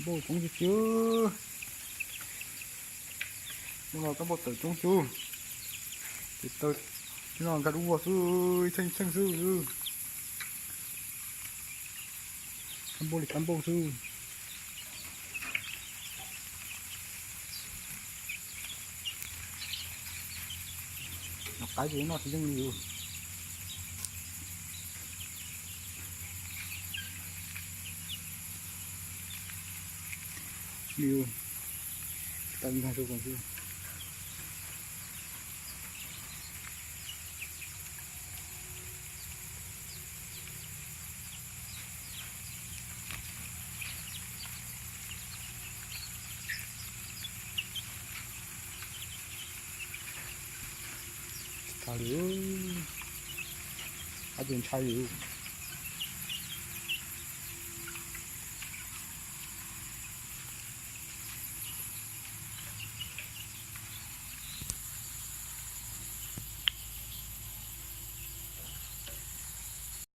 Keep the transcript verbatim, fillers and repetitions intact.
Bô trúng chik chiu. Mô lô cam bô tơ trúng chiu. Chik tơ, chik nong kat ua su, cheng cheng su. Cam bô li cam bô su. Nó cái gì nó thì dưng liu. Liu. Tao yên thai su còn su. Chai liu. Á, chai liu.